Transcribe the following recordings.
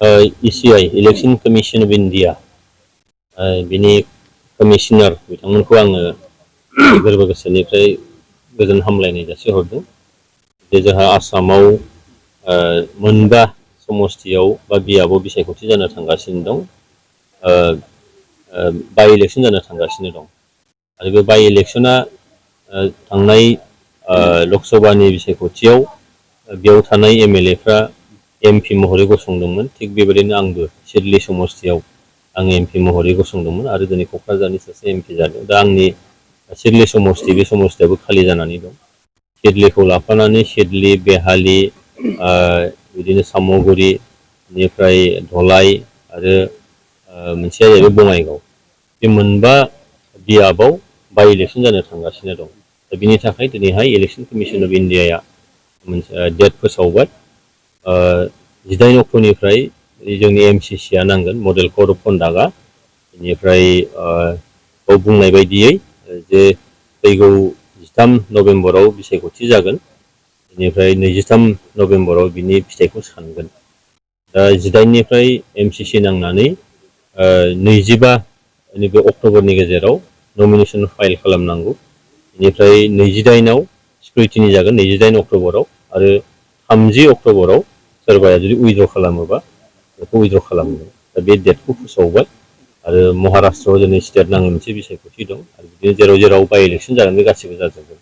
ECI election commission of India बिनि commissioner बिथांमोनखौ आङो गोरबो गोसोनिफ्राय गोजोन हामलायनाय जासिहरदों जे जोंहा आसामाव मोनबा समस्तियाव बा बियाबाव बिसायख'थि जानो थांगासिनो दं बाइ इलेक्शन जानो थांगासिनो दं आरो बे बाइ इलेक्शना थांनाय लकसभानि बिसायख'थियाव बेयाव थानाय एमएलएफ्रा एमपि महरै गसंदोंमोन थिग बेबायदिनो आंबो सिडली समस्तियाव आं एमपि महरै गसंदोंमोन आरो दिनै क'क्राझारनि सासे एमपि जादों दा आंनि सिडली समस्ति बे समस्तियाबो खालि जानानै दं सिडलीखौ लाफानानै सिडली बेहालि बिदिनो सामगुरि बेनिफ्राय धलाई आरो मोनसेया जाहैबाय बङाइगाव बे मोनबा बियाबाव बाइ इलेक्शन जानो थांगासिनो दं दा बिनि थाखाय दिनैहाय इलेक्शन कमिशन अफ इन्डियाया मोनसे डेट फोसावबाय 18 अक्ट'निफ्राय जोंनि एमसिसिआ नांगोन मडेल कड अफ कन्डाक्टआ बेनिफ्राय बेयाव बुंनाय बायदियै जे फैगौ 13 नभेम्बराव बिसायख'थि जागोन बेनिफ्राय 23 नभेम्बराव बिनि फिथाइखौ सानगोन दा 18निफ्राय एमसिसि नांनानै 25 नैबे अक्ट'बरनि गेजेराव नमिनेसन फाइल खालामनांगौ बेनिफ्राय 28आव स्क्रुटिनि जागोन 28 अक्ट'बराव आरो 30 अक्ट'बराव सोरबाया जुदि उइद्र' खालामोबा बेखौ उइद्र' खालामगोन दा बे डेटखौ फोसावबाय आरो महाराष्ट्रआव दिनै स्टेट नाङै मोनसे बिसायख'थि दं आरो बिदिनो जेराव जेराव बाइ इलेक्शन जागोन बे गासिबो जाजोबगोन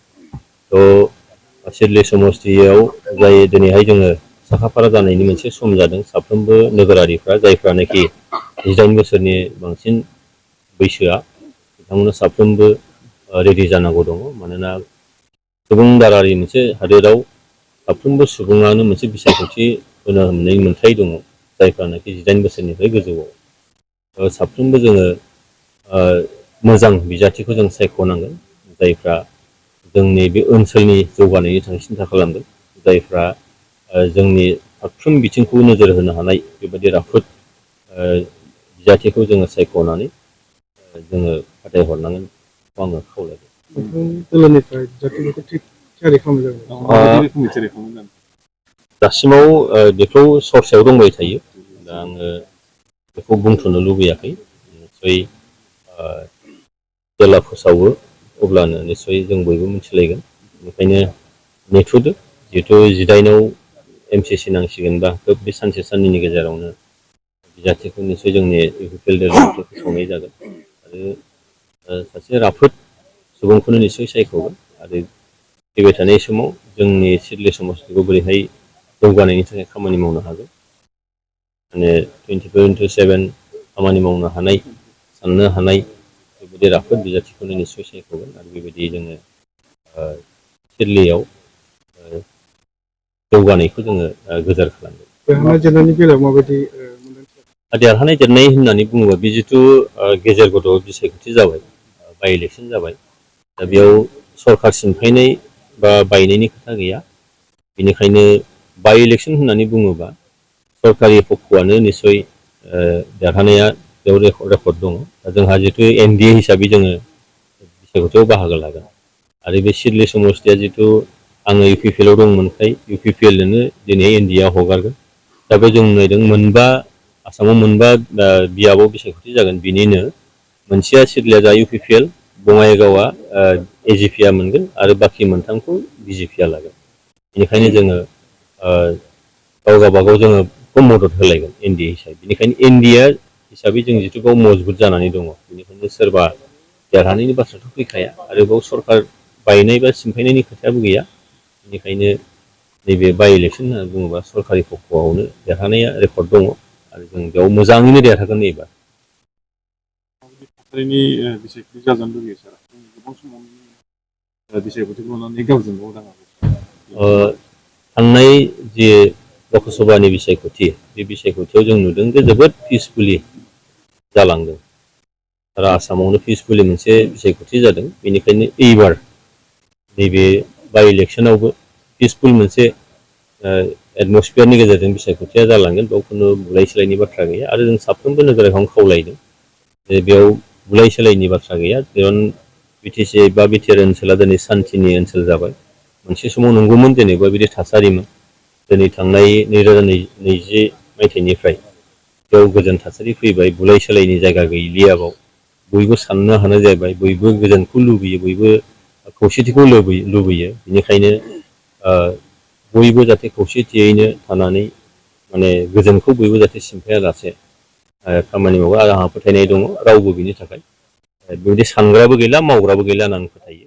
थ' सिडली समस्तियाव जाय दिनैहाय जोङो साखाफारा जानायनि मोनसे सम जादों साफ्रोमबो नोगोरारिफ्रा जायफ्रानोखि 18 बोसोरनि बांसिन बैसोआ बिथांमोना साफ्रोमबो रेडि जानांगौ दङ मानोना सुबुंदारारि मोनसे हादोराव साफ्रोमबो सुबुङानो मोनसे बिसायख'थि होनो मोननाय मोन्थाय दङ जायफ्रानोखि 18 बोसोरनिफ्राय गोजौआव साफ्रोमबो जोङो मोजां बिजाथिखौ जों सायख'नांगोन जायफ्रा जोंनि बे ओनसोलनि जौगानायनि थाखाय सिन्था खालामदों जायफ्रा जोंनि फारफ्रोम बिथिंखौ नोजोर होनो हानाय बेबायदि राफोद बिजाथिखौ जोङो सायख'नानै जोङो फाथायहरनांगोनखौ आङो खावलायदों दासिमाव बेखौ सरसायाव दंबाय थायो दा आङो बेखौ बुंथ'नो लुबैयाखै निस्सय जेला फोसावो अब्लानो निस्सय जों बयबो मिथिलायगोन बेनिखायनो नेथ'दो जिहेथु 18आव एमसिसि नांसिगोनबा खोब बे सानसे साननैनि गेजेरावनो बिजाथिखौ निस्सय जोंनि इउपिपिएल दोलोनिफ्राय फोसावनाय जागोन आरो सासे राफोद सुबुंखौनो निस्सय सायख'गोन आरो फैबाय थानाय समाव जोंनि सिडली समस्तिखौ बोरैहाय जौगानायनि थाखाय खामानि मावनो हागोन माने 24/7 खामानि मावनो हानाय साननो हानाय बेबायदि राफोद बिजाथिखौनो निस्सय सायख'गोन आरो बेबायदि जोङो सिडलीयाव जौगानायखौ जोङो गोजोर खालामगोन देरहानाय जेननायनि बेलायाव माबायदि देरहानाय जेननाय होननानै बुङोबा बे जिथु गेजेर गद'आव बिसायख'थि जाबाय बाइ इलेक्शन जाबाय दा बेयाव सरकार सिमफायनाय बा बायनायनि खोथा गैया बेनिखायनो बाइ इलेक्शन होननानै बुङोबा सरकारि पक्षआनो निस्सय देरहानाया बेयाव रेकर्ड दङ दा जोंहा जितु एनडिए हिसाबै जोङो बिसायख'थियाव बाहागो लागोन आरो बे सिडली समस्तिया जितु आङो इउपिपिएलआव दंमोनखाय इउपिपिएलनोनो दिनै एनडिएआ हगारगोन दा बे जों नायदों मोनबा आसामाव मोनबा बियाबाव बिसायख'थि जागोन बिनिनो मोनसेया सिडलीया जा इउपिपिएल बङाइगावआ एजिपिआ मोनगोन आरो बाखि मोनथामखौ बिजेपिआ लागोन बेनिखायनो जोङो गावगाबागाव जोङो मदद होलायगोन एनडिए हिसाबै बेनिखायनो एनडिए हिसाबै जों जितु गाव मजबुत जानानै दङ बेनिखायनो सोरबा देरहानायनि बाथ्राथ' फैखाया आरो बेयाव सरकार बायनाय बा सिमफायनायनि खोथायाबो गैया बेनिखायनो नैबे बाइ इलेक्शन होनना बुङोबा सरकारि पक्षआवनो देरहानाया रेकर्ड दङ आरो जों बेयाव मोजाङैनो देरहागोन एबार थासारिनि बिसायख'थि जाजानो लुबैयो सार गोबां समावनो बिसायख'थिखौ लानानै गावजों गाव दाङाबाजि थांनाय जे लकसभानि बिसायख'थि बे बिसायख'थियाव जों नुदों जे जोबोद पिसफुलि जालांदों आरो आसामावनो पिसफुलि मोनसे बिसायख'थि जादों बेनिखायनो एबार नैबे बाइ इलेक्शनावबो पिसफुल मोनसे एटमस्फियारनि गेजेरजों बिसायख'थिया जालांगोन बेयाव खुनु बुलाय सोलायनि बाथ्रा गैया आरो जों साफ्रोमबो नोगोरारिखौनो खावलायदों जे बेयाव बुलाय सोलायनि बाथ्रा गैया जेराव बिटिसि बा बिटिआर ओनसोला दिनै सान्थिनि ओनसोल जाबाय मोनसे समाव नंगौमोन जेनेबा बिदि थासारिमोन दिनै थांनाय 2020 मायथाइनिफ्राय बेयाव गोजोन थासारि फैबाय, बुलाय सोलायनि जायगा गैलिया बाव। बयबो साननो हानाय जाबाय, बयबो गोजोनखौ लुबैयो, बयबो खौसेथिखौ लुबैयो। बेनिखायनो बयबो जाहाथे खौसेथियैनो थानानै माने गोजोनखौ बयबो जाहाथे सिमफायालासे खामानि मावो आरो आंहा फोथायनाय दङ रावबो बिनि थाखाय बेबायदि सानग्राबो गैला, मावग्राबो गैला होननानै फोथायो।